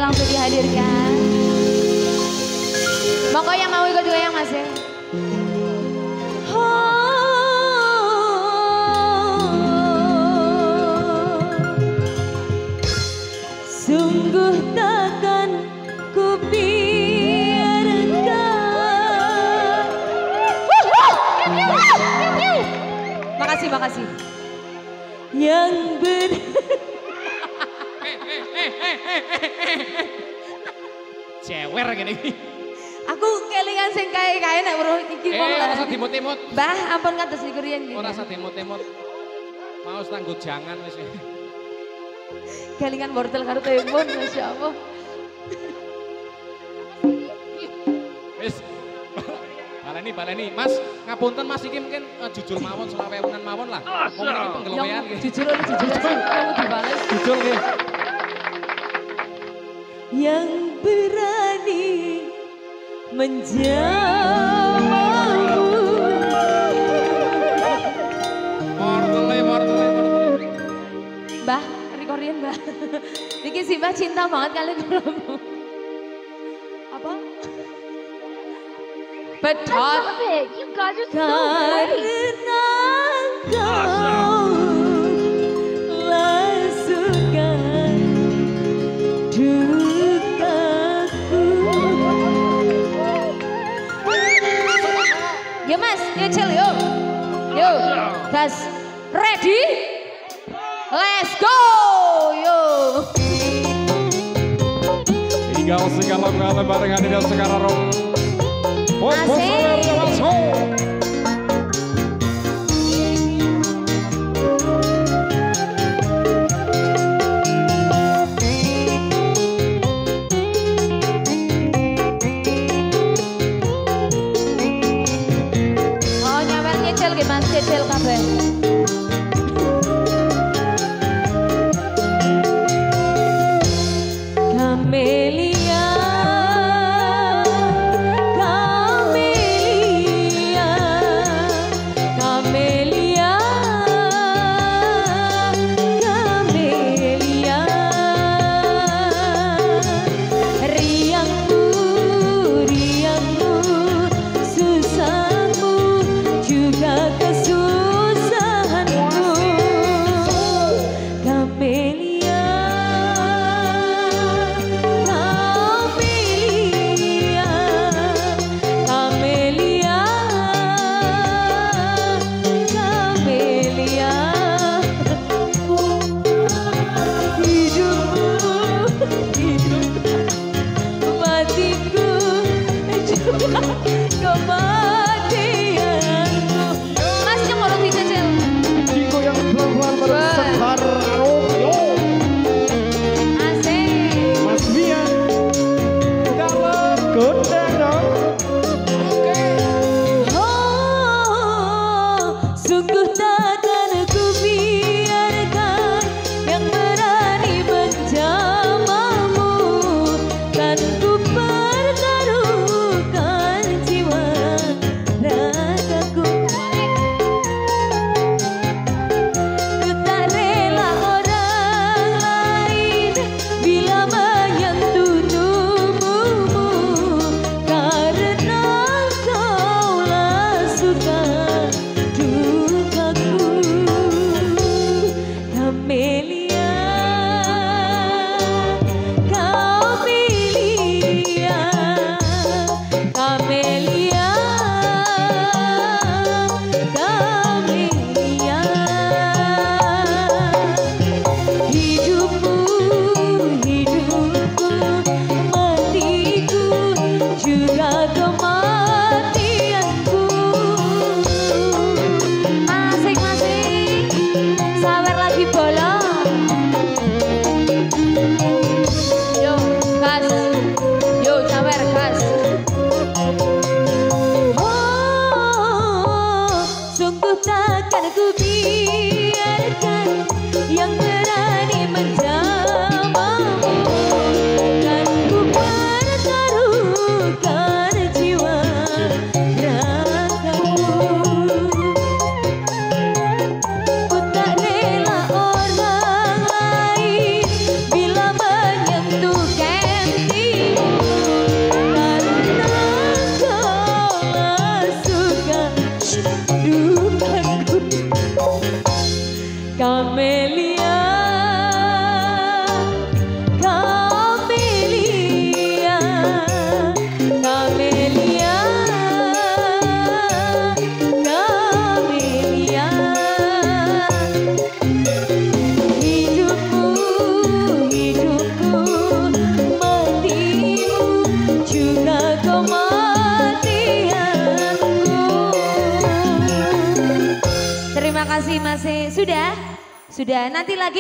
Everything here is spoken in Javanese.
Boleh langsung dihadirkan. Monggo yang mau ikut goyang Mas ya. Sungguh takkan ku biarkan. Makasih, makasih. Yang ber Cewer gini. Aku kelingan sing kae-kae nek weruh iki wong. Ora usah dimut-imut. Mbah, ampun kados niku riyen iki. Ora usah dimut-imut. Mau tanggo jangan wis. Kelingan wortel karo timun, Masya Allah. Wis. Baleni, baleni. Mas, ngapunten Mas iki mungkin jujur mawon 20.000-an mawon lah. Wong niki penggelowean nggih. Jujur jujur kamu dibales. Jujur nggih. Yang berani menjauh. Wortele, wortele, wortele. Mbah, rekorian Mbah. Niki sih Mbah cinta banget kali kula. Apa? Bedot. You guys are so great. Karena kau lasukan dukaku. Yo Mas, yo chill yo. Yo, gas. Ready? Let's go. Yo. Tinggal segala kata barengan dan sekarang. Asik. Oh, nyawel nyecil ki Mas, cecil kabeh. Kamelia, kamelia, Camelia, Camelia, Camelia, Camelia. Hidupmu, hidupku, matimu juga kematianku. Terima kasih Mas. Sudah? Sudah, nanti lagi.